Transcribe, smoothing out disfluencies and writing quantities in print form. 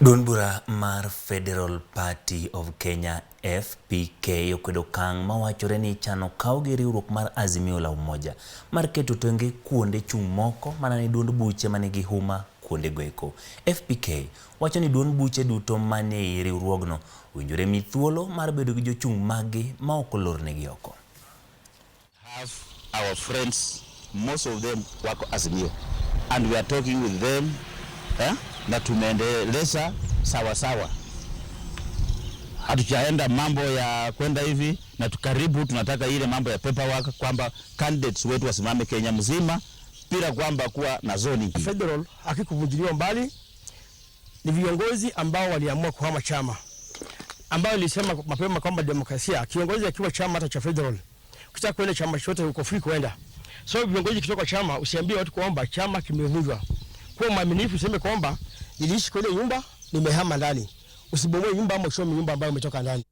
Duond bura mar Federal Party of Kenya FPK okwedo okang' mawachore ni ichano kaw gi riwruok mar Azimio la Umoja mar keto tenge kuonde chung' moko mana ne duond buche manigi huma kuondego eko. FPK wacho ni duond buche duto manie ei riwruogno owinjore mi thuolo mar bedo gi jochung' maggi ma ok olornegi oko. Have our friends, most of them wako Azimio, and we are talking with them, eh? Na tumeendeleza sawa sawa, hatujaenda mambo ya kwenda hivi na tukaribu, tunataka ile mambo ya paperwork kwamba candidates wetu wasimame Kenya mzima bila kwamba kuwa na zoning. Federal hakikuvunjiliwa mbali, ni viongozi ambao waliamua kuhama chama, ambayo ilisema mapema kwamba demokrasia, kiongozi akiwa chama hata cha Federal, ukitaka kwenda chama chote uko free kwenda. So viongozi kutoka chama, usiambie watu kwamba chama kimevunjwa. Kuwa mwaminifu, useme kwamba niliishi kwa ile nyumba, nimehama ndani. Usibomoe nyumba ama uchome nyumba ambayo umetoka ndani.